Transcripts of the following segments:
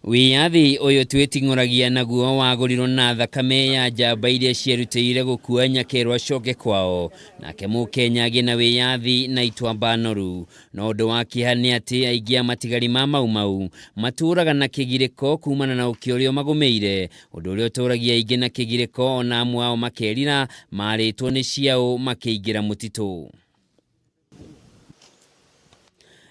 Wĩyathi ũyũ twĩting'ũragia naguo wagũrirwo na thakame ya njamba iria cierutĩire gũkua nyakerũ acoke kwao, nake mũkenya agĩe na wĩyathi na ituamba noru. No ũndũ wa kĩeha nĩ atĩ aingĩ a matigari ma Mau Mau matũũraga na kĩgirĩko kumana na ũkĩa ũrĩa ũmagũmĩire, ũndũ ũrĩa ũtũragia aingĩ na kĩgirĩko ona amwe ao makerira marĩtwo nĩ ciaũ makĩingĩra mũtitũ.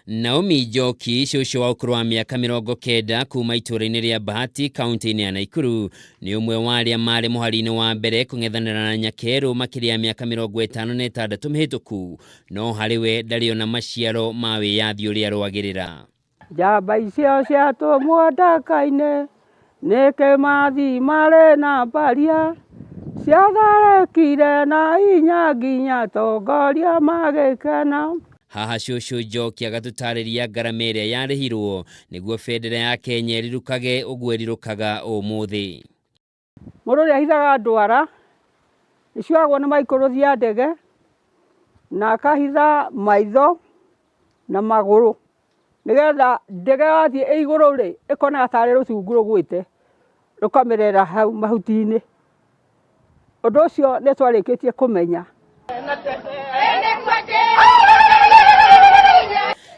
Naomi Njoki, cũcũ wa ũkũrũ wa mĩaka 90 kuma itũũra-inĩ rĩa Bahati kaunti-inĩ ya Naikuru, nĩ ũmwe wa arĩa marĩ mũhari-inĩ wa mbere kũng'ethanĩra na Nyakerũ makĩria ya mĩaka 56 mĩhĩtũku, no harĩ we ndarĩ ona maciaro ma wĩyathi ũrĩa arũagĩrĩra. Njamba icio ciatũmwo ndaka-inĩ, nĩ kĩmathi marĩ na mbaria, ciatharĩkire na hinya nginya atongoria magĩkena. Haha cũcũ Njoki agatũtarĩria ngarama ĩrĩa yarĩhirwo nĩguo bendera ya Kenya ĩrirũkage ũguo ĩrirũkaga ũmũthĩ. Mũndũ ũrĩa ahithaga ndwara, nĩcioyagwo nĩ maikũrũthi a ndege, na akahitha maitho na magũrũ, nĩgetha ndege yathiĩ ĩ igũrũ rĩ, ĩkonaga tarĩ rũtungu rũgwĩte, rũkamĩrera hau mahuti-inĩ. Ũndũ ũcio nĩ twarĩkĩtie kũmenya.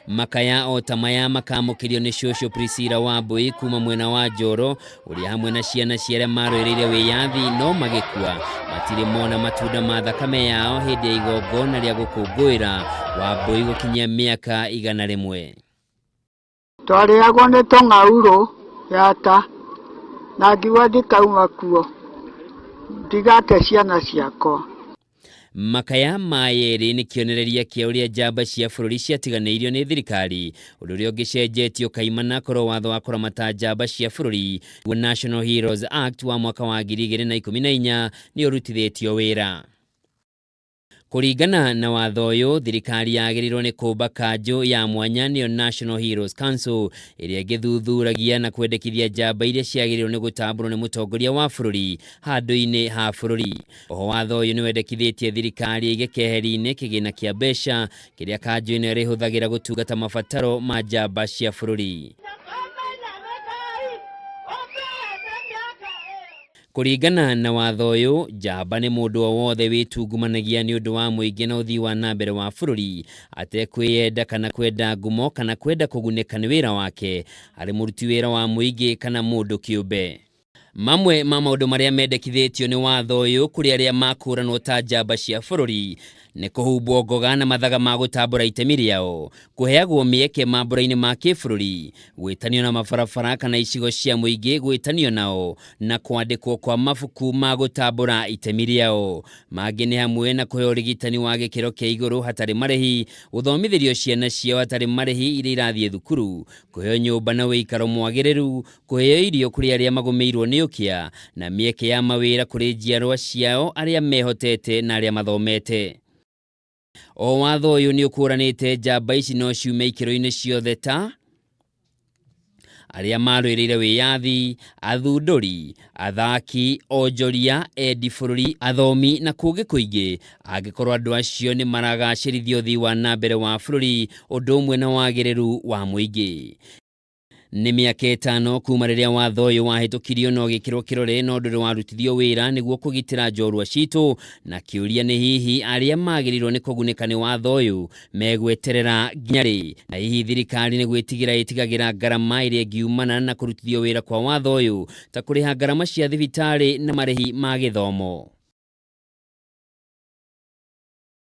Makaya o ta maya makamũkĩrio nĩ cũcũ Priscilla Wambui kuma mwena wa Njoro, ũrĩa hamwe na ciana cia arĩa marũĩrĩire wĩyathi no magĩkua matirĩ mona matunda ma thakame yao hĩndĩ ya igongona rĩa gũkũngũĩra Wambui gũkinyia mĩaka 100. Twarĩagwo nĩ tũng'aurũ yata na ngiuga ndikauma kuo ndigate ciana ciakwa. Makaya ma yerĩ nĩ kĩonereria kĩa ũrĩa njamba cia bũrũri ciatiganĩirio nĩ thirikari, ũndũ ũrĩa ũngĩcenjetio kaimana korwo watho wa kũramata njamba cia bũrũri National Heroes Act wa mwaka wa 2014 nĩ ũrutithĩtio wĩra. Kũringana na watho ũyũ, thirikari yagĩrĩirwo nĩ kũmba kanjũ ya mwanya nĩyo National Heroes Council ĩrĩa ĩngĩthuthuragia na kwendekithia njamba iria ciagĩrĩirwo nĩ gũtambũrwo nĩ mũtongoria wa bũrũri handũ-inĩ ha bũrũri. Oho watho ũyũ nĩwendekithĩtie thirikari ĩige keheri-inĩ kĩgĩna kĩa mbeca kĩrĩa kanjũ ĩno ĩrĩhũthagĩra gũtungata mabataro ma njamba cia bũrũri. Kũringana na watho ũyũ, njamba nĩ mũndũ o wothe wĩtungumanagia nĩ ũndũ wa mũingĩ na ũthii wa na mbere wa bũrũri, atekwĩyenda kana kwenda ngumo kana kwenda kũgunĩka nĩ wĩra wake, arĩ mũruti wĩra wa mũingĩ kana mũndũ kĩũmbe. Mamwe ma maũndũ marĩa mendekithĩtio nĩ watho ũyũ kũrĩ arĩa makũranwo ta njamba cia bũrũri nĩ kũhumbwo ngoga na mathaga ma gũtambũra itemi rĩao, kũheagwo mĩeke mambũra-inĩ ma kĩbũrũri, gwĩtanio na mabarabara kana icigo cia mũingĩ gwĩtanio nao, na kwandĩkwo kwa mabuku ma gũtambũra itemi rĩao. Mangĩ nĩ hamwe na kũheo ũrigitani wa gĩkĩro kĩa igũrũ hatarĩ marĩhi, gũthomithĩrio ciana ciao hatarĩ marĩhi iria irathiĩ thukuru, kũheo nyũmba na ũikaro mwagĩrĩru, kũheo irio kũrĩ arĩa magũmĩirwo nĩ ũkĩa, na mĩeke ya mawĩra kũrĩ njiarwa ciao arĩa mehotete na arĩa mathomete. O watho ũyũ nĩ ũkũranĩte njamba ici no ciume ikĩro-inĩ ciothe ta arĩa marũĩrĩire wĩyathi, athundũri, athaki, onjoria, endi bũrũri, athomi na kũngĩ kũingĩ, angĩkorwo andũ acio nĩ maragacĩrithia ũthii wa na mbere wa bũrũri ũndũ ũmwe na wagĩrĩru wa mũingĩ. Nĩ mĩaka 5 kuma rĩrĩa watho ũyũ wahĩtũkirio na ũgĩkĩrwo kĩrore no ndũrĩ warutithio wĩra nĩguo kũgitĩra njorua citũ, na kĩũria nĩ hihi arĩa magĩrĩirwo nĩ kũgunĩka nĩ watho ũyũ megweterera nginya rĩ, na hihi thirikari nĩ gwĩtigĩra ĩtigagĩra ngarama ĩrĩa ĩngiumana na kũrutithio wĩra kwa watho ũyũ ta kũrĩha ngarama cia thibitarĩ na marĩhi ma gĩthomo.